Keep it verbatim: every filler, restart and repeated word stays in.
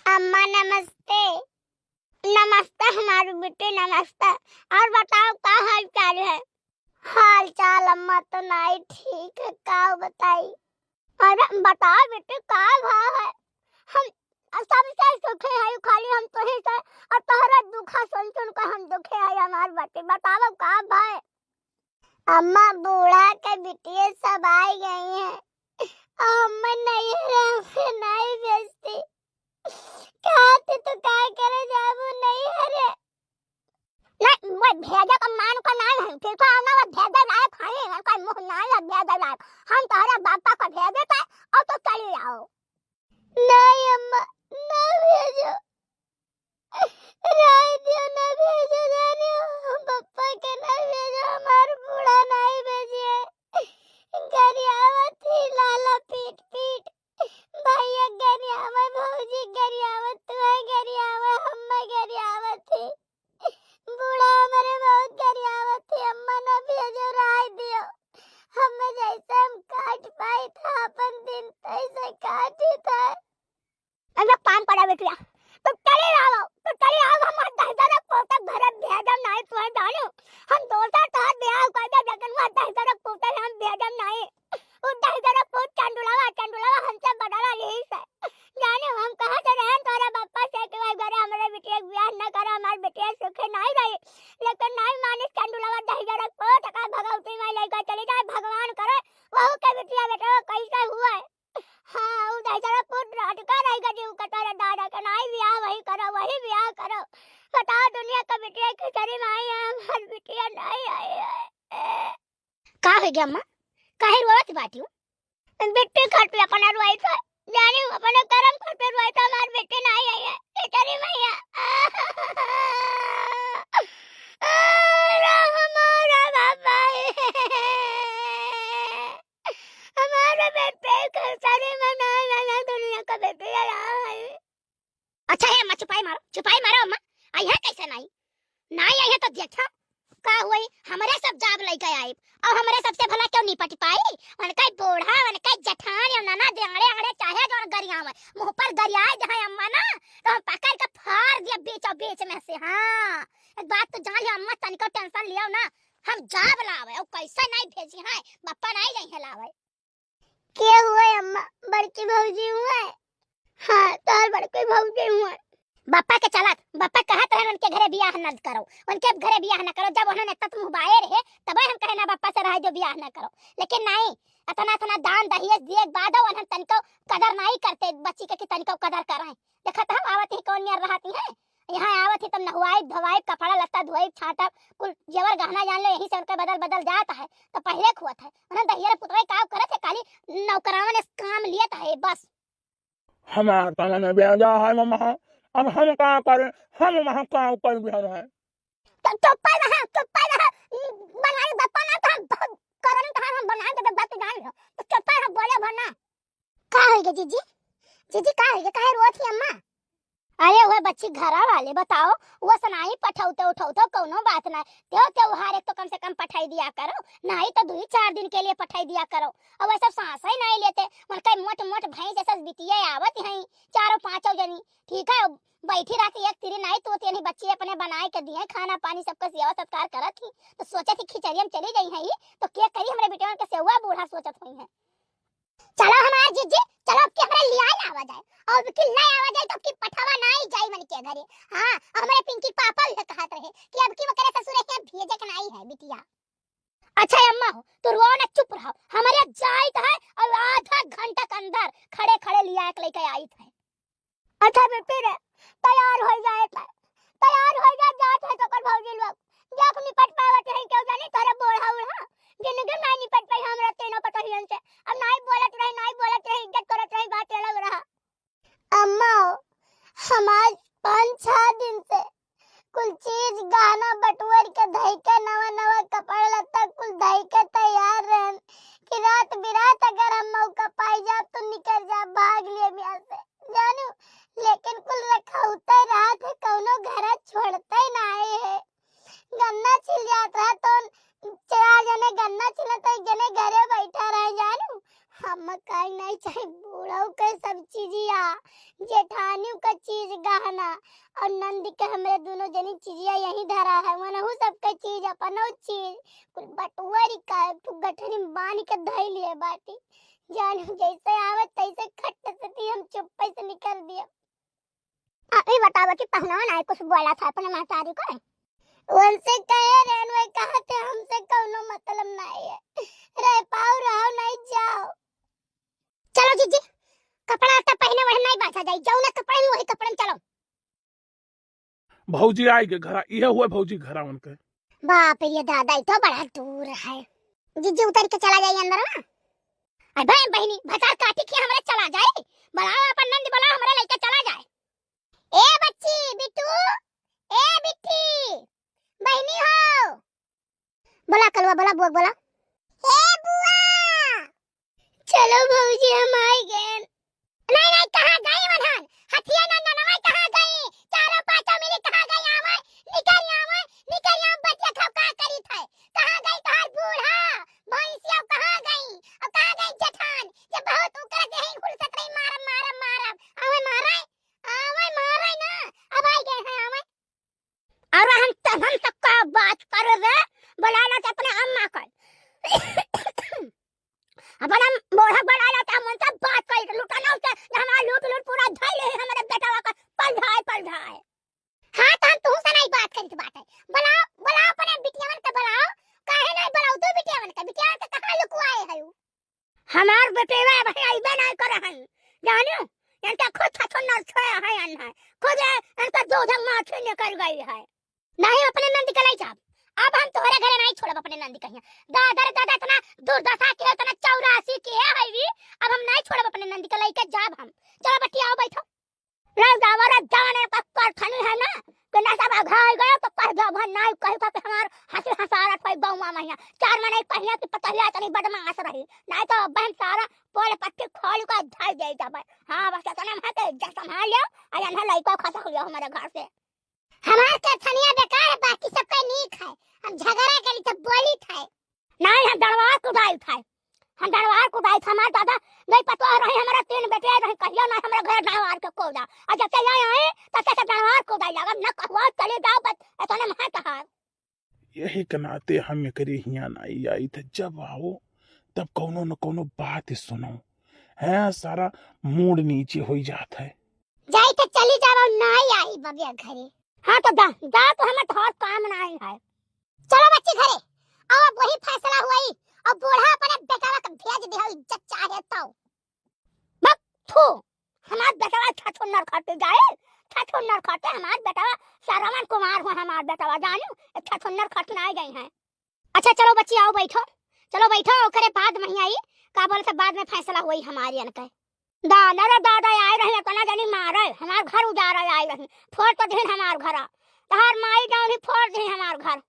अम्मा नमस्ते। नमस्ते हमारी बेटी, नमस्ते। और बताओ, का हाल चाल है? हाल चाल अम्मा तो नाई ठीक है, का बताई? अरे बताओ बेटी, का भा है? हम सबसे सुखी है, खाली हम तोही से, और तोहरा दुखा सुन सुन के हम दुखी है हमार बेटी। बताओ का भा है? अम्मा, बूढ़ा के बिटिया सब आई गई हैं। अम्मा, नैहरे हमें नहीं भेजती। कहती तो का करे जाबू नैहरे? नहीं, वो भेजे का मान का नाम है। ठीक है, ना वो भेजे लायक है, उनका मुंह ना है भेजे लायक। हम तोहरे बापा को भेजे थे, और तो चली आओ। नहीं अम्मा, ना भेजो। राय दियो, ना भेजो, जाने हो, पप्पा के ना भेजो, हमार बूढ़ा नहीं भेजिए। गरियावत ही लाला पीट पीट। भैया गरियावे, भौजी गरियावत, तू है गरियावे, हम्मा गरियावत ही। बूढ़ा हमारे बहुत गरियावत ही, अम्मा ना भेजो, राय दियो। हमें जैसे हम काट पाई था अपन दिन, तैसे काटी था। अब एक काम करा बेटिया, तू चली आओ, तू चली आओ, हम दहिजरा पोता घरे भेजब नहीं, तू जानो, हम दोसर तोहर ब्याह कर देब, लेकिन वो दहिजरा पोता हम भेजब नहीं। वो दहिजरा पोत चंडुलवा, चंडुलवा हमसे बदला ली से। जाने हम कहाँ से रहन तोरे बापा से कि वही घरे हमरे बिटिया के ब्याह न करा, हमार बिटिया सुखी नहीं रही। लेकिन नहीं मानिस चंडुलवा दहिजरा पोत का भगवती माई लेकर चली जाए, भगवान करे वहू के बिटिया बेटा कैसे हुआ है। हाँ, उ दहिजरा पोत रटका रही गजी उ कटोरा दादा के, नाई बियाह वही करो, वही बियाह करो। बताओ दुनिया का बिटिया खिचड़ी में आई है, हमार बिटिया नहीं आई है। का हो गया अम्मा? काहे रोवत बाटी हो? बिट्टी खट पे अपना रोई था, जाने अपने करम खट पे रोई था, हमार बिट्टी नहीं आई है। खिचड़ी मैया। अरे हमारा बाबा। हमारे बेटे के सारे मना लाला दुनिया का बेटे आया है। अच्छा है अम्मा, चुपाई मारो, चुपाई मारो अम्मा। आई है कैसे नहीं? नहीं आई है तो देखा का हुई, हमरे सब जाब लइके आई और हमरे सबसे भला क्यों निपट पाई? उनका ही बूढ़ा, उनका ही जठान या ननद आड़े आड़े चाहे जो गरियावे, मुंह पर गरियाए जहाँ अम्मा ना, तो हम पकड़ के फाड़ दिया बीचों बीच में से। हाँ, एक बात तो जान लिया अम्मा, तनिको टेंशन लियो ना, हम जाब लावे और कैसे नहीं भेजी है, बप्पा नहीं जाई है लावे। के हुए अम्मा? बड़की भौजी हुए? हाँ, तोहर बड़की भौजी हुए। बप्पा के चलत, बप्पा कहत रहन उनके घरे बियाह न करो, उनके घरे बियाह न करो। जब उन्होंने तत मुँह बाए रहे, तबे हम कहे ना बप्पा से रह जो बियाह न करो। लेकिन नहीं, अतना अतना दान दहेज दिए के बाद उन्हन तनिको कदर नहीं करते, बच्ची के कि तनिको कदर करें। देखत हम आवत ही कौन नियर रहती है, यहाँ आवत ही तब नहवाई धोवाई, कपड़ा लत्ता धोई छाटब, कुल जेवर गहना जान लो यहीं से उनके बदल बदल जात है। तो पहले खुआत है उन्हन दहियर पुतवे का करत है, खाली नौकरावन इस काम लियत है बस। हमार तन में बेजा है मम्मा, अब हम का करें, हम वहाँ का कर भी है। तो चुप्पा रहा, चुप्पा रहा, बनाई बप्पा ना तो हम बहुत करन तो हम बना के बात जान लो, तो चुप्पा रहा, बोले भर ना। का होइगे जीजी? जीजी का होइगे? काहे रोत ही अम्मा? अरे वह बच्ची घरा वाले बताओ, वो सनाई पठौते उठौते कौनो बात ना। त्यो त्योहार एक तो कम से कम पठाई दिया करो, नहीं तो दो ही चार दिन के लिए पठाई दिया करो। और वह सब सांस ही नहीं लेते, मन कई मोट मोट भैंस जैसा बिटिया आवत हैं, चारों पांचों जनी, ठीक है, बैठी रहती एक तिरी नहीं तो तेनी बच्ची अपने बनाए के दिए, खाना पानी सबका सेवा सत्कार करत ही, तो सोचत ही खिचड़िया में चली गई है ही, तो के करी हमरे बिटिया के सेवा बूढ़ा सोचत हुई है। चलो हमार जीजी, चलो अब की हमरा लियाए ना आवा जाए, और अब की ले आवा जाए तो अब की पठावा ना ही जाई मन के घरे। हाँ, हमरे पिंकी पापा भी कहत रहे कि अब की ओकरे ससुरे के भेजे के नाई है बिटिया। अच्छा अम्मा हो, तू रो ना, चुप रहो, हमरे जाइत है और आधा घंटा के अंदर खड़े खड़े लिया के लेके आइत है। अच्छा बेटी रे, तैयार हो जाए, तैयार हो जा, जात है तो कर भौजी लोग, देख निपट पावत है क्यों जानी तोरे बूढ़ा उढ़ा, जिंदगी में नहीं निपट पाई हमरा तीनों पतोहियन से। अब नहीं बोलत रही, नहीं बोलत रही, इज्जत करत रही, बात अलग रहा। अम्मा हो, हम आज पाँच छह दिन से कुल चीज गहना बटुअर के धई के नवा नवा कपड़ा लत्ता कुल धई के तैयार रहन कि रात बिरात अगर हम मौका पाई जाब तो निकल जाब भाग लिए बियाह से जानू, लेकिन कुल रखौते रहत है कौनो घर छोड़ते नाई है। गन्ना छिल जात रहा तो चार जने गन्ना छिलत है, एक जने घरे बैठा रहे जानू। हम कहीं नहीं चाहे बूढ़ऊ के सब चीजिया, जेठानी का चीज गहना और नंदी के हमरे दुनो जनी चीजिया यहीं धरा है, वनहु सबके चीज, अपनो चीज, कुल बटुअरी का एक ठो गठरी में बांध के धइले बाटी। जान जैसे आवे तैसे खट से दी हम चुप्पे से निकल दिए। आप ही बतावा कि पहनवा ना कुछ बोला था अपने महतारी को। उनसे कहे रहन, वही कहा थे हमसे कौनो मतलब नहीं है। रह पाओ रहो, नहीं जाओ। चलो जीजी, कपड़ा लत्ता पहने वहने नहीं बांधा जाई, जौना कपड़े में वही कपड़े में चलो। भौजी आइ गे घरा, इहे हुए भौजी घरा उनके। बाप रे दादा, ई तो बड़ा दूर है। जीजी उतर के चला जाई अंदर ना। अरे बहन, बहिनी, भतार काटी के हमरा चला जाए, बुलाओ अपन नंद, बुलाओ हमरा लइके चला जाए। ए बच्ची, बिट्टू, ए बिट्टी, बहिनी हो, बोला कलुआ, बोला बुआ, बोला। हे बुआ! चलो भौजी, हम आइ गए। नहीं, नहीं, कहाँ गई वनहन? हथिया नंदनवा कहाँ गई? चारों पाँचों मिली कहाँ गई? आवे, निकल आवे, निकल आवे, बतिया खाओ, का करी थे? कहाँ गई तोहार बूढ़ा? भैंसिया कहाँ गई? और कहाँ गई जेठान? जब बहुत उकरत यहीं घुलसत रही, मारब, मारब, मारब। आवे मारे, आवे मारे ना, अब आइ गए हैं, आवे। अरे हम तहन तक का बात करे रे, बुला ला अपने अम्मा का। अपन हम बोढ़ा बुला ला, हम उनसे बात करी, लुटाना उसे, हमारा लूट लूट पूरा धइले है, हमारे बेटवा का पलझाए, पलझाए। हाँ, तो हम तुहू से नहीं बात करी बात है। बुलाओ, बुलाओ अपने बिटियावन के बुलाओ, काहे नहीं बुलाओ तू बिटियावन के, बिटियावन के कहाँ लुकुआए है उ? हमार बेटेवा भाई अइबे नहीं करे हैं, जानियो, इनका खुद छछुन्नर छोया है अन है, खुद इनका दूध माछी निकल गई है। नहीं, अपने नंद के लई जाब, अब हम तोहरे घरे नहीं छोड़ब अपने नंद कहिया। दादा रे दादा, इतना दुर्दशा के, इतना चौरासी के है भी, अब हम नहीं छोड़ब अपने नंद के, लइके जाब हम। चलो बच्ची, आओ बैठो। लग जावा रे, जवन एक परखनी है ना, कि ना सब अघाई गए तो कह दे, भन नाई कही था कि हमार हंसी हंसारत होई गौवा में हियां। चार मने कहिया कि पतहिया इतनी बदमाश रही, नहीं तो बहन सारा पोल पट्टी खोल के धर दे जाबे। हाँ, बस इतना हम है कि इज्जत संभाल लियो, और इन्हें लइको खसक लियो हमारे घर से। हमार कथनिया बेकार है, बाकी सबका नीक है, हम झगड़ा करी तो बोली थे। नहीं, हम डंडवार कुदाई थे, हम डंडवार कुदाई थे। हमार दादा नहीं पतोह रही, हमारा तीन बेटे रही, कहियो नहीं हमारे घर डंडवार के कूदा। और जब से यहाँ आए, तब से डंडवार कुदाई लगा, न कहुआ चले जाओ, बस इतने में है तहार। यही के नाते हम एकरे हियां नाई आई थे, जब आओ, तब कौनो न कौनो बात सुनो, हैं, सारा मूड नीचे होई जात है। जाई तो चली जाओ, नाई आई बबिया घरे। हाँ तो जा, जा तो हमें तो और काम नाई है। चलो बच्ची घरे, अब वही फैसला हुई, और बूढ़ा अपने बेटवा के भेज दे, इज्जत चाहे तो। बक थू, हमार बेटवा छछुन्नर खट जाए, छछुन्नर खटे हमार बेटवा, श्रवण कुमार हो हमार बेटवा, जानियो, छछुन्नर खट नाई गई है। अच्छा चलो बच्ची आओ बैठो, चलो बैठो, ओकरे बाद में ही आई, का बोले से बाद में फैसला हुई हमारी अनके। दादा रे दादा आए रही, इतना जनी मारे, हमार घर उजारे आए रही, फोड़ तो दिन हमार घर, तहार माई जौन ही फोड़ दी हमार घर।